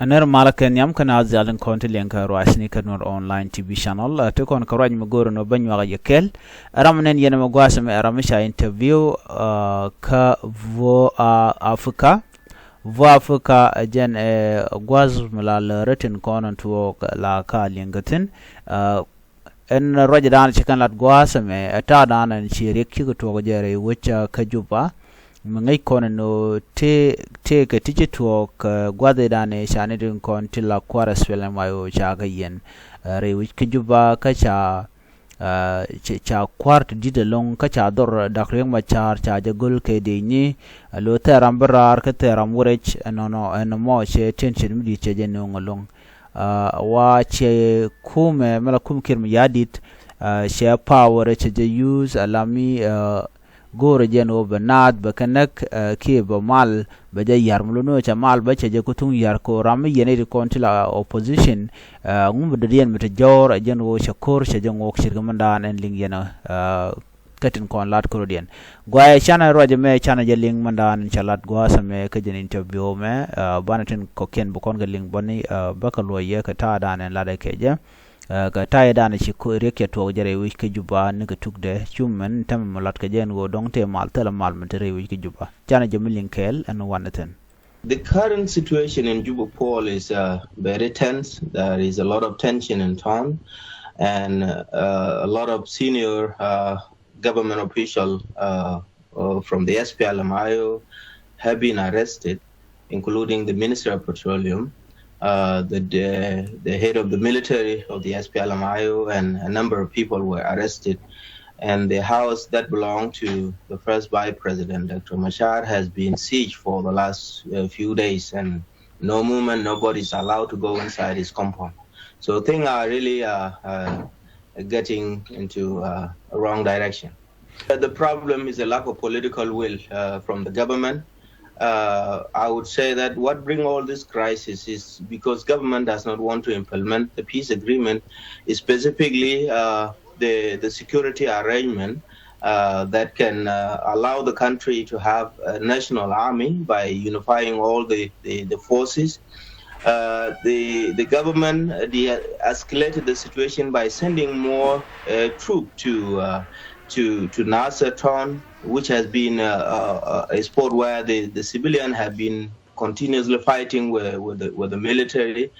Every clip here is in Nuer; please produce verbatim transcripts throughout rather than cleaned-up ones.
Ɛ nɛr malä kɛ nhiam kä naath dhial tin kɔn ti liɛŋ kɛ ruacni kä Nuer Online T V channel. Ɛ ti kɔn kɛ ruac mi go̱o̱r ɛn ɣöö bä nyuak a yɛ kɛl. Ɛ ram nɛn yɛn ɛmɛ gua̱a̱th ɛmɛ ɛ ram mi ca interview, ɛ, kä Voa Africa. Voa Africa ɛ jɛn ɛ gua̱a̱th mi la lääri tin kɔn ɛn tuɔɔk la ka liɛŋ kɛ thi̱n. Ɛ, ɛn ruacdan ci kɛn lat gua̱a̱th ɛmɛ ɛ ta̱a̱dan ɛn ci riɛk cikɛ tuɔɔk jɛ rɛy wec, ɛ, kä Juba. Mi ŋäc kɔn ɛn ɣöö tëë, tëëkɛ ti ci tuɔɔk, ɛ, gua̱thdan ɛ ca ni tin kɔn ti la kua̱r ɛ SPLM-IO ca kɛ yɛn, ɛ, rɛy wec kä Juba kä ca, ɛ, ca, ca kua̱r ti di̱t ɛlɔ̱ŋ kä ca dhɔr Dak Riek Machar ca jɛ go̱l kɛ dëëcni, ɛ, lo̱ thɛɛr ram bi raar kä thɛɛr ram wä rɛc, ɛ, nɔnɔ ɛn mɔ cɛ tension mi di̱i̱t cɛ jɛ nööŋ ɛlɔ̱ŋ. Ɛ, wa cɛ kumɛ mi la kum Kiir Mayardit, ɛ, cɛ power cɛ jɛ use ala mi, ɛ, go̱o̱rɛ jɛn ɣöö bɛ naath bɛ kɛ näk, ɛ, kiɛ bɛ mal bɛ jɛ ya̱r mi lo̱n ɣöö cɛ mal bä cɛ jɛ ku thuŋ ya̱r kɛ ɣöö ram mi yɛn i̱ ti kɔn ti la opposition, ɛ, ŋum bɛ dɔ̱diɛn mi te jɔ̱ɔ̱r ɛ jɛn ɣöö cɛ ko̱r cɛ jɛ ŋo̱o̱k ce̱tkɛ mɛndan ɛn liŋ yɛn, ɛ, kä tin kɔn lat kɛ rɔ̱diɛn. Guayɛ canɛ ruac ɛmɛ canɛ jɛ liŋ mɛndan in cɛ lat gua̱a̱th ɛmɛ kä jɛn interview ɛmɛ, ɛ, banɛ tin kɔ̱kiɛn bi kɔn kɛ liŋ bäni, ɛ, bä kɛ luɔc yɛ kɛ ta̱a̱dan ɛn latdɛ kɛ jɛ. Ɛ, kɛ ta̱a̱dan ci riɛk cɛ tuɔɔk jɛ rɛy wec kä Juba ni kɛ tukdɛ cum mɛn tämɛ mɛ lat kɛ jɛ ɛn ɣöö dɔ̱ŋ tëë mal thilɛ mal mɛ te rɛy wec kä Juba. Canɛ jɛ mi liŋ kɛɛl ɛn wanɛ thi̱n. The current situation in Juba, Paul, is, uh, very tense. There is a lot of tension in town, and, uh, a lot of senior, uh, government official, uh, uh, from the SPLM-IO have been arrested, including the Minister of Petroleum, uh, the, the, the head of the military of the SPLM-IO, and a number of people were arrested. And the house that belonged to the first vice president, Doctor Machar, has been sieged for the last, uh, few days, and no movement, nobody is allowed to go inside his compound. So things are really, uh, uh, getting into, uh, a wrong direction. Uh, the problem is a lack of political will, uh, from the government. Uh, I would say that what bring all this crisis is because government does not want to implement the peace agreement, specifically, uh, the, the security arrangement, uh, that can, uh, allow the country to have a national army by unifying all the, the, the forces. Uh, the, the government, uh, de-escalated the situation by sending more, uh, troop to, uh, to, to Nasser town, which has been, uh, uh, a spot where the, the civilian have been continuously fighting with, with the, with the military.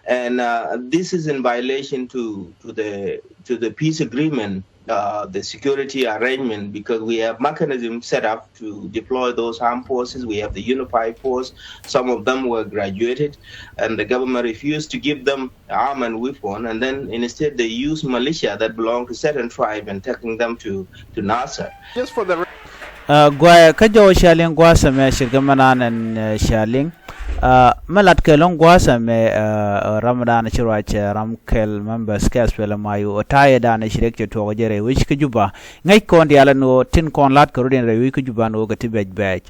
And, uh, this is in violation to, to the, to the peace agreement, uh, the security arrangement, because we have mechanism set up to deploy those armed forces. We have the unified force. Some of them were graduated, and the government refused to give them arm and weapon, and then instead they use militia that belong to certain tribe and taking them to, to Nasser. Just for the re- Ɛ, guayɛ kä jɔw cia liŋ gua̱a̱th ɛmɛ ce̱tkɛ mɛndan ɛn, ɛ, cia liŋ. Ɛ, mi lat kɛ lo̱ŋ gua̱a̱th ɛmɛ, ɛ, ɛ, ramdan ci ruac, ɛ, ram kɛl members kɛ SPLM-IO ɛ ta̱yɛ dan ɛ ci riɛk cɛ tuɔɔk jɛ rɛy wec kä Juba. Ŋäc kɔn diaal ɛn ɣöö tin kɔn la̱t kɛ rut in rɛy wec kä Juba ɛn ɣöö kɛ ti bɛc bɛc.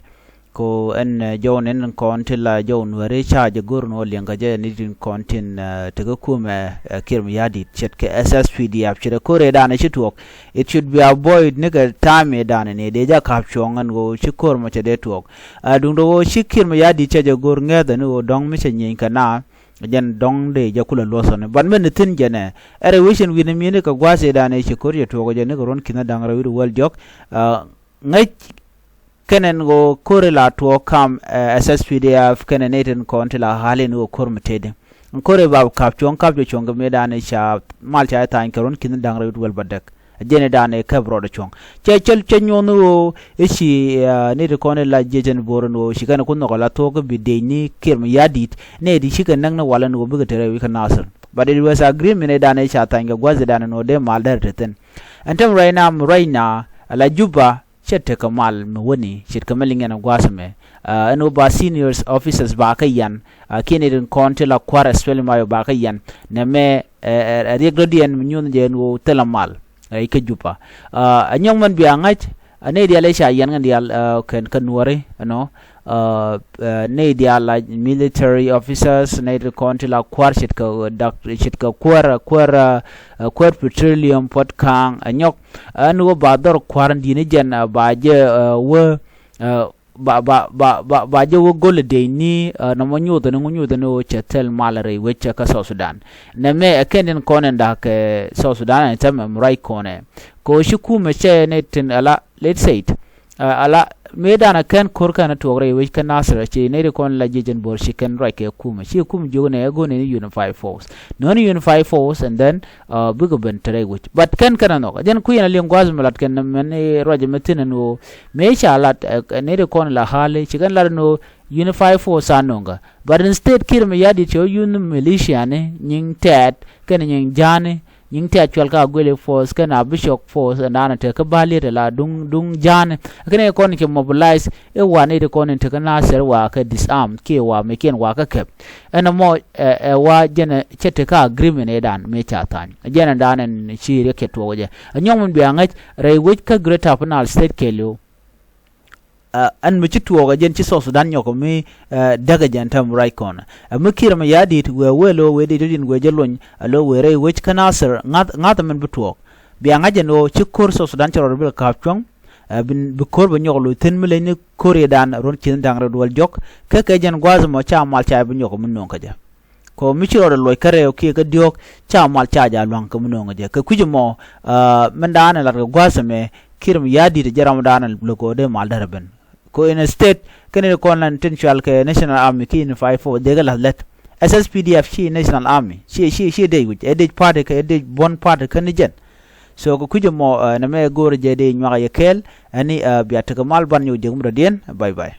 Ko ɛn, ɛ, jɔw ni ɛn kɔn ti la jɔw Nuääri ca jɛ go̱r ɛn ɣöö liɛŋ kɛ jɛ ni tin kɔn tin, ɛ, tekɛ kumɛ, ɛ, Kiir Mayardit ce̱tkɛ SSPDF ce̱tkɛ ko̱r ëëdan ɛ ci tuɔɔk. It should be avoid ni kɛ ta̱a̱ mëëdan ni dee jɛ ka̱p cuɔ̱ŋ ɛn ɣöö ci ko̱r mɔ cɛ dee tuɔɔk. Ɛ, duundɛ ɣöö ci Kiir Mayardit cɛ jɛ go̱r ŋäth ɛn ɣöö dɔ̱ŋ mi cɛ nyieny kɛ na jɛn dɔ̱ŋ dee jɛ kulɛ luɔ̱thɔni. But mɛn ni thi̱n jɛnɛ ɛ rɛy wecin wi̱n mi ni kɛ gua̱a̱th ëëdan ɛ ci ko̱r cɛ tuɔɔk jɛ ni kɛ ruɔ̱n ki̱n da̱ŋ rɛw wi̱r wäl diɔ̱k. Ɛ, ŋäc kɛnɛ ni ɣöö ko̱ri la tuɔɔk kam, ɛ, SSPDF kɛnɛ nɛy tin kɔn ti la ɣa̱l in ɣöö ko̱r mi tëëdi. Ko̱ri ba ka̱p cuɔ̱ŋ ka̱p jɛ cuɔ̱ŋ kɛ mëëdan ca mal ca jɛ tha̱a̱ny kɛ ruɔ̱n ki̱n da̱ŋ rɛw wi̱r wäl bädäk. Jɛn ëëdan ɛ käp rɔɔdɛ cuɔ̱ŋ. Cɛ cɛ cɛ nyuɔ̱n ɣöö i̱ ci, ɛ, nɛy ti kɔn in la jiɛc ɛn bo̱o̱r ɛn ɣöö ci kɛn ku nhɔk ala thuɔ̱k kä bi dëëcni Kiir Mayardit nɛy ti cikɛ näk ni wal ɛn ɣöö bikɛ te rɛy wi̱c kä Nasir. But it was agreement ëëdan ɛ ca tha̱a̱ny kɛ gua̱th ëëdan ɛn ɣöö dee mal dɛr te thi̱n. Ɛn tɛm ruacna mi ruacna ala Juba, cɛ tekɛ mal mi wäni ce̱tkɛ mi liŋ ɛn gua̱a̱th ɛmɛ. Ɛ, ɛn ɣöö ba senior officers ba kä yan, ɛ, kiɛ nɛy tin kɔn ti la kua̱r SPLM-IO ba kä yan nɛmɛ, ɛ, ɛ, ɛ riɛk dɔ̱diɛn mi nyuɔ̱th jɛ ɛn ɣöö thilɛ mal, ɛ, i̱ kä Juba. Ɛ, ɛ nyɔk mɛn bia ŋa̱c, ɛ, nɛy diaal ëë ca yan kɛn diaal, ɛ, kɛn kä Nuääri, you know, ɛ, ɛ, nɛy diaal la military officers, nɛy tin kɔn ti la kua̱r ce̱tkɛ, ɛ, dak, ce̱tkɛ kuäär, ɛ, kuäär, ɛ, ɛ, kuäär petroleum Puɔt Ka̱a̱ŋ, ɛ nyɔk, ɛn ɣöö ba dhɔr kua̱r in di̱i̱t ni jɛn, ɛ, ba jɛ, ɛ, wä, ɛ, ba ba ba ba ba jɛ wä go̱l dee ni, ɛ, nɔmɔ nyuuth ni ŋu nyuuth ni wä cɛ thil mal rɛy wec kä South Sudan. Nɛ mɛ ɛ kɛn din kɔn in dak kɛ South Sudan ɛn tɛmɛ mi ruac kɔnɛ. Kɛ wä ci kumɛ cɛ ni tin ala, let's say it, ɛ, ala mëë dan ɛ kɛn ko̱r kɛn tuɔk rɛy wec kä Nasir ci nɛy di kɔn la jiɛc in bo̱r ci kɛn ruac kɛ kumɛ. Ci kumɛ jiök nɛ ɛ go̱n ni unified force. Nɔni unified force and then, ɛ, bikɛ ben te rɛy wec. But kɛn kɛn ɛ nhɔk. Jɛn kui̱ in a liŋ gua̱th mi lat kɛn mɛn i̱ ruac mi thin ɛn ɣöö mëë ca lat, ɛ, ɛ, nɛy di kɔn la ɣa̱li ci kɛn lat ɛn ɣöö unified force a no̱ŋ kä. But instead Kiir Mayardit cɛ wä yun militia ni nyiŋ tɛɛt kɛn nyiŋ ja̱a̱ni, nyiŋ tɛɛt cual kä Agwelek force kɛn Abishok force ɛn da̱a̱n ɛ te kä Baliet ala duŋ, duŋ ja̱a̱ni. Kɛn ɛ kɔn cɛ mobilize ɛ wa nɛy di kɔn in te kä Nasir wa kɛ disarm kiɛ wa mɛkiɛn wa kä kɛp. Ɛn ɛmɔ ɛ, ɛ wa jɛn ɛ cɛ te kä agreement ɛ dan mëë ca tha̱a̱ny. Jɛn ɛ dan ɛn ci riɛk kɛ tuɔɔk jɛ. Ɛ nyɔk min bia ŋäc rɛy wec kä Greater Upper Nile State kɛɛliw. Ɛ, ɛn mi ci tuɔɔk ɛ jɛn ci South Sudan nyɔk mi, ɛ, däk ɛ jɛn tɛm ruac kɔn. Ɛ mi Kiir Mayardit wëë wëë lo̱ wëë di tɔ̱ din wëë jɛ lony, ɛ lo̱ wëë rɛy wec kä Nasir ŋa̱th, ŋa̱th min bi tuɔɔk. Bia ŋa̱c ɛn ɣöö ci ko̱r South Sudan cɛ rɔɔd bi kɛ ka̱p cuɔ̱ŋ, ɛ, bi, bi ko̱r bɛ nyɔk lo̱c thi̱n mi leny ni ko̱r yɛ dan ruɔ̱n ci̱n da̱ŋ rɛw duɔl jɔk. Kä kɛ jɛn gua̱a̱th ɛmɔ ca mal ca bi nyɔk mi no̱o̱ŋ kä jɛ. Kɛ ɣöö mi ci rɔɔdɛ luɔc kä rɛw kiɛ kä diɔ̱ɔ̱k ca mal ca jɛ a lua̱ŋ kɛ mi no̱o̱ŋ jɛ. Kɛ kui̱c ɛmɔ, ɛ, min daanɛ lat kɛ gua̱a̱th ɛmɛ Kiir Mayardit jɛ ram daanɛ lɛ go̱o̱r dee mal därɛ ben. Kɛ ɣöö instead kɛn i̱ kɔn lan tin cual kɛ National Army kiɛ Unified Force dee kɛ la̱th lät. S S P D F ci National Army, ci, ci, ci dec wi̱c, ɛ dec party kɛ, ɛ dec buɔ̱n party kä ni jɛn. So kɛ kui̱c ɛmɔ, ɛ, nɛmɛ go̱o̱rɛ jɛ dee nyuak yɛ kɛɛl, ɛn i̱, ɛ, bia tekɛ mal ban nyɔk jek mi dɔ̱diɛn, bye bye.